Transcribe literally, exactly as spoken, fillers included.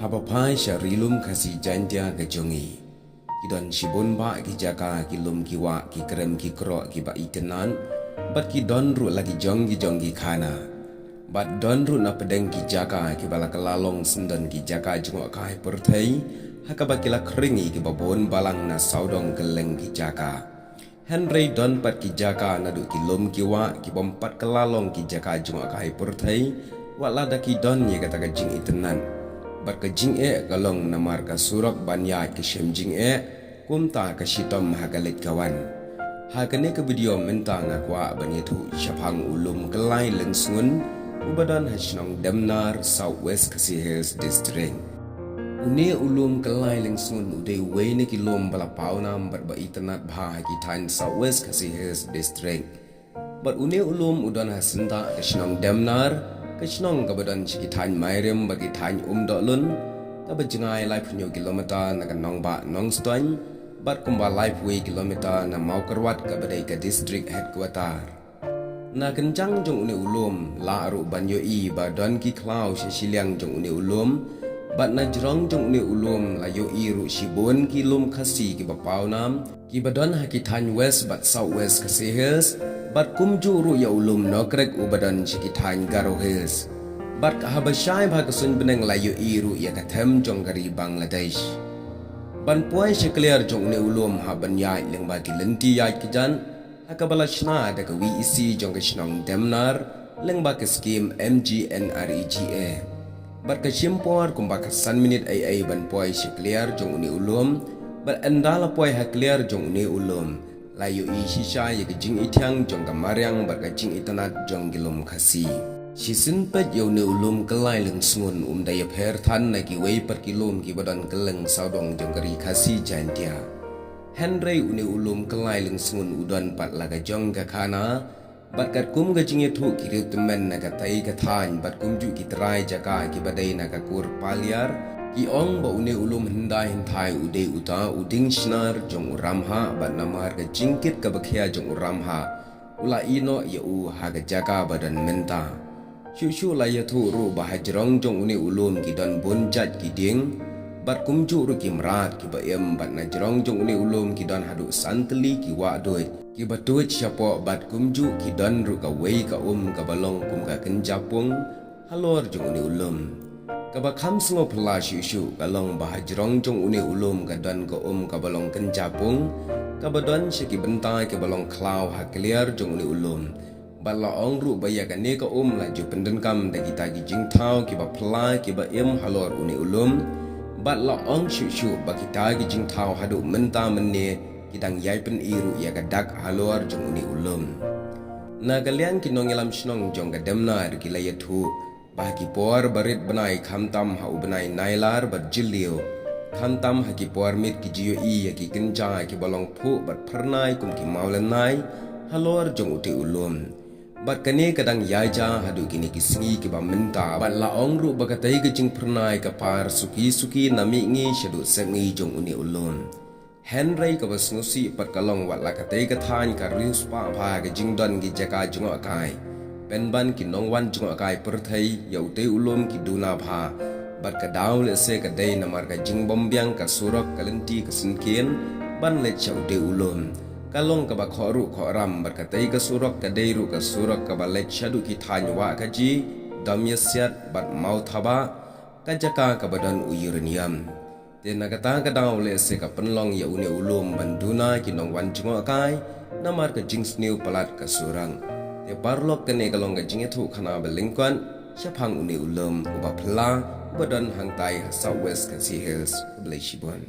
Haba phai sha ri lum Khasi Jaintia ka jong ngi, ki don shibun bah ki jaka, ki lum ki wah, ki krem ki kroh kiba itynnad, bad ki don ruh la ki jong ki jong ki khana. Bad don ruh na pdeng ki jaka kiba la kylla long syndon ki jaka jngohkai pyrthei, ha kaba ki la khring ïa kiba bun balang na sawdong kylleng ki jaka. Hynrei don pat ki jaka naduh ki lum ki wah kibym pat kylla long ki jaka jngohkai pyrthei, wat la da ki don ïa kata ka jingitynnad. Bad ka jingeh ka long namar ka surok ban ïaid ka shem jingeh, kumta ka shitom ha ka leit ka wan. Ha kane ka video mynta nga kwah ban ïathuh shaphang u lum Kyllai Lyngsngun, uba don ha shnong Demnar, South West Khasi Hills District. Une u lum Kyllai Lyngsngun u dei uwei na ki lum ba la pawnam bad ba itynnad bha ha ki thaiñ South West Khasi Hills District. Bad une u lum u don ha syndah ka shnong Demnar, ka shnong kaba don sha ki thaiñ Mairim bad ki thaiñ Umdohlun, kaba jngai laiphew hynñiew kilometer na ka nongbah Nongstoiñ, bad kumba laiphew wei kilometer na Mawkyrwat kaba dei ka district headquarter. Na kynjang jong une u lum lah ruh ban ïohi ba don ki khlaw sha shiliang jong une u lum, bad na jrong jong une u lum la ïohi ruh shibun ki lum Khasi kiba pawnam, kiba don ha ki thaiñ West bad South West Khasi Hills, bad kumjuh ruh ïa u lum Nokrek uba don sha ki thaiñ Garo Hills. Bad haba shai bha ka suiñ bneng la ïohi ruh ïa ka them jong ka ri Bangladesh. Ban poi sha kliar jong une u lum hap ban ïaid lyngba ki lynti ïaid kjat, ha kaba la shna da ka V E C jong ka shnong Demnar, lyngba ka skim M G N R E G A. Bad ka shim por kumba ka san minit ei ei ban poi sha kliar jong une u lum, bad ynda la poi ha kliar jong une u lum, la ïohi shisha ïa ka jingithiang jong ka mariang bad ka jingitynnad jong ki lum Khasi. Shisien peit ïa une u lum Kyllai Lyngsngun um da ïapher than na kiwei pat ki lum kiba don kylleng sawdong jong ka ri Khasi Jaintia. Hynrei une u lum Kyllai Lyngsngun u don pat la ka jong ka khana, bad katkum ka jingïathuh ki riew tymmen na katei ka thaiñ bad kumjuh ki trai jaka kiba dei na ka kur Paliar, ki ong ba une u lum hyndai hynthai u dei uta u dieng shnar jong u Ramhah, bad namar ka jingkit kaba khia jong u Ramhah, u la ïehnoh ïa u ha ka jaka ba don mynta. Shuh shuh la ïathuh ruh ba ha jrong jong une u lum ki don bun jait ki dieng, bad kumjuh ruh ki mrad kiba im, bad na jrong jong une u lum ki don haduh san tylli ki wah duid kiba tuid shapoh, bad kumjuh ki don ruh kawei ka um kaba long kum ka kynja pung halor jong une u lum. Kaba kham sngewphylla shuh shuh ka long ba ha jrong jong une u lum ka don ka um kaba long kynja pung, kaba don sha ki bynta kiba long khlaw ha kliar jong une u lum. Bad la ong ruh ba ïa kane ka um la ju pyndonkam da kita ki jingthaw kiba phylla kiba im halor une u lum. Bad la ong shuh shuh ba kita ki jingthaw haduh mynta mynne ki dang ïai pyni ruh ïa ka dak halor jong une u lum. Na ka liang ki nongïalam shnong jong ka Demnar ki la ïathuh ba ha ki por barit bnai, khamtam ha u bnai Nailar bad Jylliew, khamtam ha ki por miet, ki ju ïohi ïa ki kynja kiba long phuh bad phyrnai kum ki mawlynnai halor jong ute u lum. Bad kane ka dang ïaid haduh kine ki sngi kiba mynta, bad la ong ruh ba katei ka jingphyrnai ka par suki suki na mihngi shaduh sepngi jong une u lum. Hynrei kaba sngewsih pat ka long wat la katei ka thaiñ ka riewspah bha ka jingdon ki jaka jngohkai, pynban ki nongwan jngohkai pyrthei ïa utei u lum ki duna bha. Bad ka daw lehse ka dei namar ka jingbymbiang ka surok ka lynti ka syngkien ban leit sha utei u lum, ka long kaba khohruh khohram, bad katei ka surok ka dei ruh ka surok kaba leit shaduh ki thaiñ Wahkaji, Damïasiat bad Mawthabah, ka jaka kaba don u uranium. Te na kata ka daw lehse ka pynlong ïa une u lum ban duna ki nongwan jngohkai namar ka jingsniew palat ka surok. Te paralok, kane ka long ka jingïathuhkhana ba lyngkot shaphang une u lum uba phylla uba don hangtai ha South West Khasi Hills. Khublei shibun.